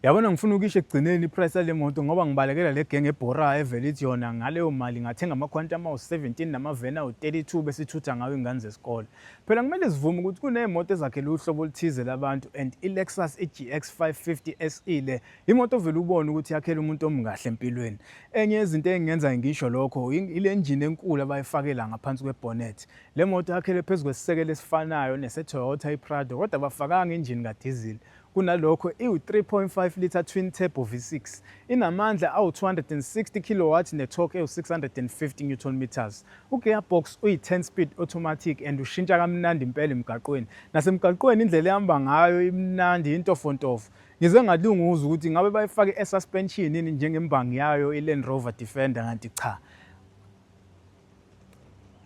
Yabona ngifuna ukisho ekugcineni iprice yale moto ngoba ngibalekela le genge ebhorayo evele ithi yona ngaleyo mali ngathenga ama-Quantum awu-17 namaveni awu-32 bese ithutha ngawo iy'ngane zesikole. Phela kumele sivume ukuthi kuney'moto ezakhele uhlobo oluthize labantu and i-Lexus i-GX 550 SE le imoto ovele ubone ukuthi yakhele umuntu omkahle empilweni. Enye yezinto engingenza ngisho lokho ile njini enkulu abayifakela ngaphansi kwebhonethi. Le moto yakhele phezu kwesisekelo esifanayo nese-Toyota i-Prado kodwa abafakanga injini kadizili. Kunalokho iwu-3.5 litre twin turbo V6 inamandla awu-260 kilowatt ne-torque ewu-650 newton meters. U-gearbox uyi-10 speed automatic and ushintsha kamnandi impela emgaqweni. Nasemgaqweni indlela ehamba ngayo imnandi intofontofo. Ngize ngalunguza ukuthi ngabe bayifake e-suspension yini njengembangi yayo i-Land Rover Defender kanti cha.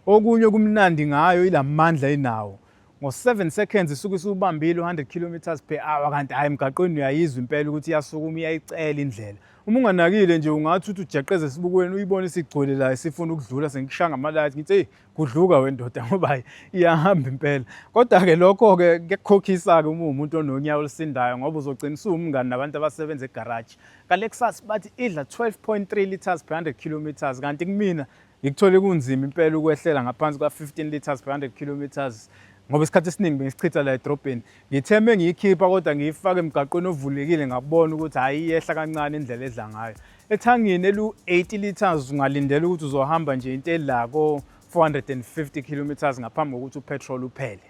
Okunye okumnandi ngayo ilamandla inawo. Ngo-7 seconds isuke isiwubambile u-100 kilometers per hour kanti hhayi emgaqweni uyayizwa impela ukuthi iyasukuma iyayicela indlela. Uma unganakile nje ungathi uthi ujeqeze esibukweni uyibone isigcwele la isifuna ukudlula sengikushaya ngamalayithi ngithi eyi kudluka wendoda ngoba hhayi iyahamba impela. Kodwa-ke lokho-ke kuyakukhokhisa-ke uma uwumuntu ononyawo olusindayo ngoba uzogcina usuwumngani nabantu abasebenza egaraji. KaLexus bathi idla 12.3 litres per 100 kilometers kanti kumina ngikuthole kunzima impela ukwehlela ngaphansi kwa-15 litres per 100 kilometers ngoba isikhathi esiningi bengisichitha la edrobheni. Ngithe uma ngiyikhipha kodwa ngiyifake emgaqweni ovulekile ngakubona ukuthi hhayi iyehla kancane indlela edla ngayo. Ethangini elu-80 litres ungalindela ukuthi uzohamba nje into ela ko-450 kilometers ngaphambi kokuthi upetrol uphele.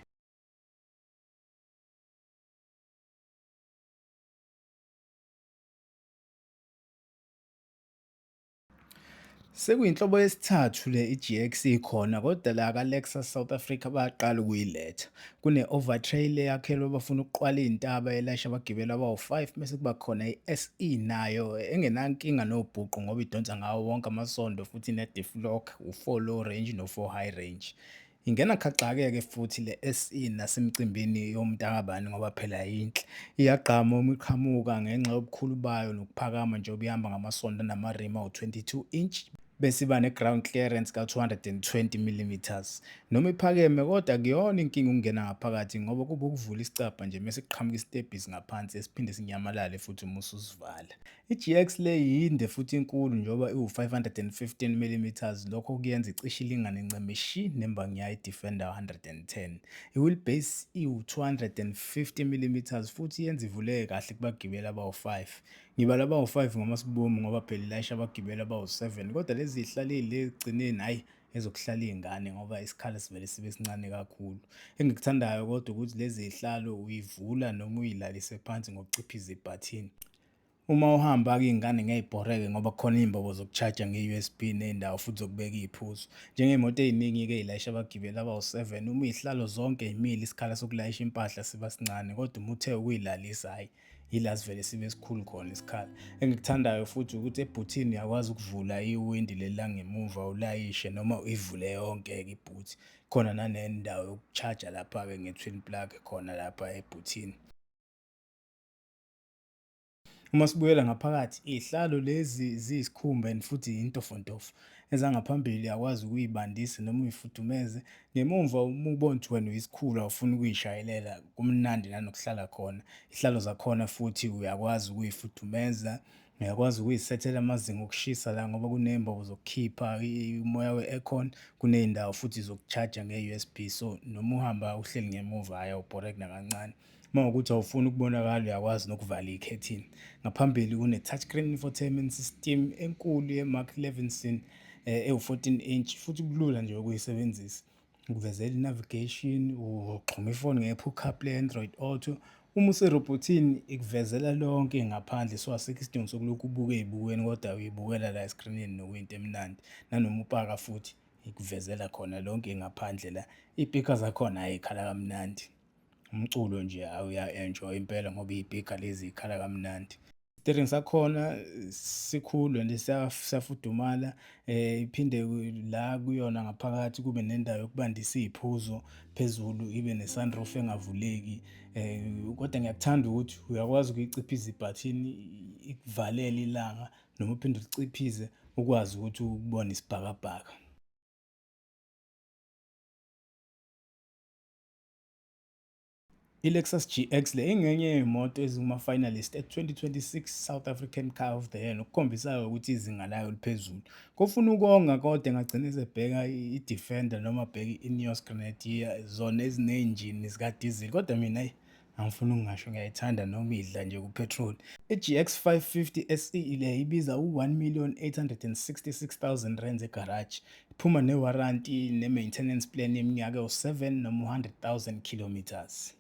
Sekuyinhlobo yesithathu le i-GX ikhona kodwa la ka-Lexus South Africa bayaqala ukuyiletha. Kune-Overtrail eyakhelwe abafuna ukuqwala iy'ntaba elayisha abagibeli abawu-5 bese kuba khona i-SE nayo engenankinga nobhuqu ngoba idonsa ngawo wonke amasondo futhi ine-diff lock, u-4 low range no-4 high range. Ingena khaxa-ke ke futhi le SE nasemcimbini yomntakabani ngoba phela yinhle. Iyagqama uma iqhamuka ngenxa yobukhulu bayo nokuphakama njengoba ihamba ngamasondo anamarimu awu-22 inch bese iba ne-ground clearance ka-220 millimeters. Noma iphakeme kodwa akuyona inkinga ukungena ngaphakathi ngoba kuba ukuvula isicabha nje mese kuqhamuka isitebhisi ngaphansi esiphinde sinyamalale futhi uma ususivala. I-GX le yinde futhi inkulu njengoba iwu-515 mm, lokho kuyenza icishe ilingane ncemishi nembangi yayo iDefender 110. I-wheelbase iwu-250 mm futhi yenza ivuleke kahle kubagibeli abawu-5. Ngibala abawu-5 ngomasibomu ngoba phela ilayisha abagibeli abawu-7 kodwa lezi zihlala le ekugcineni hhayi ezokuhlala iy'ngane ngoba isikhala sivele sibe sincane kakhulu. Engikuthandayo kodwa ukuthi lezi zihlalo uyivula noma uyilalise phansi ngokuciphiza ibhathini. Uma uhamba-ke iy'ngane ngeke y'bhoreke ngoba kukhona iy'mbobo zoku-charge-a nge-U_S_B ney'ndawo futhi zokubeka iy'phuzo. Njengey'moto ey'ningi-ke ey'layisha abagibeli abawu-seven, uma iy'hlalo zonke y'mile isikhala sokulayisha impahla siba sincane kodwa uma uthe ukuyilalisa hhayi, yila sivele sibe sikhulu khona isikhala. Engikuthandayo futhi ukuthi ebhuthini uyakwazi ukuvula iwindi leli langemuva ulayishe noma uyivule yonke-ke ibhuthi. Khona nanendawo yoku-charge-a lapha-ke nge-twin plug khona lapha ebhuthini. Uma sibuyela ngaphakathi, iy'hlalo lezi ziyisikhumba and futhi yintofontofo. Ezangaphambili uyakwazi ukuy'bandisa noma uy'fudumeze. Ngemumva uma ubona ukuthi wena uyisikhulu awufuni ukuy'shayelela, kumnandi nanokuhlala khona. Iy'hlalo zakhona futhi uyakwazi ukuy'fudumeza, uyakwazi ukuy'sethela amazinga okushisa la ngoba kuney'mbobo zokukhipha umoya we-aircon, kuney'ndawo futhi zoku-charge-a nge-U_S_B. So noma uhamba uhleli ngemuva hhayi awubhoreki nakancane. Uma kuwukuthi awufuni ukubonakala uyakwazi nokuvala ikhethini. Ngaphambili kune-touchscreen infotainment system enkulu ye-Mark Levinson ewu-14 inch futhi kulula nje ukuyisebenzisa. Ukuvezela i-navigation, uxhuma ifoni nge-Apple CarPlay, Android Auto. Uma userobhothini ikuvezela lonke ngaphandle so asikho isidingo sokulokhu ubuke ey'bukweni kodwa uyibukela la eskrinini nokuyinto emnandi. Nanoma upaka futhi ikuvezela khona lonke ngaphandle la. Iy'pikha zakhona hhayi y'khala kamnandi. Umculo nje uya-enjoy impela ngoba iy'pikha lezi y'khala kamnandi. Isiteringi sakhona sikhulu and siyafudumala, iphinde la kuyona ngaphakathi kube nendawo yokubandisa iy'phuzo phezulu, ibe ne-sunroof engavuleki. Kodwa ngiyakuthanda ukuthi uyakwazi ukuyiciphiza ibhathini ikuvalele ilanga noma uphinde uliciphize ukwazi ukuthi ubone isibhakabhaka. I-Lexus GX le ingenye yey'moto ezinguma-finalist e-2026 South African Car of the Year, nokukhombisayo ukuthi izinga layo liphezulu. Kofuna ukonga kodwa engagcina esebheka i-Defender noma abheke i-Ineos Grenadier, zona eziney'njini zikadizili, kodwa mina eyi, angifuni ukungasho, ngiyayithanda noma idla nje ku-petrol. I-GX 550 SE le ibiza u-R1 866 000 egaraji. Iphuma ne-warranty ne-maintenance plan yeminyaka ewu-7 noma u-100 000 kilometers.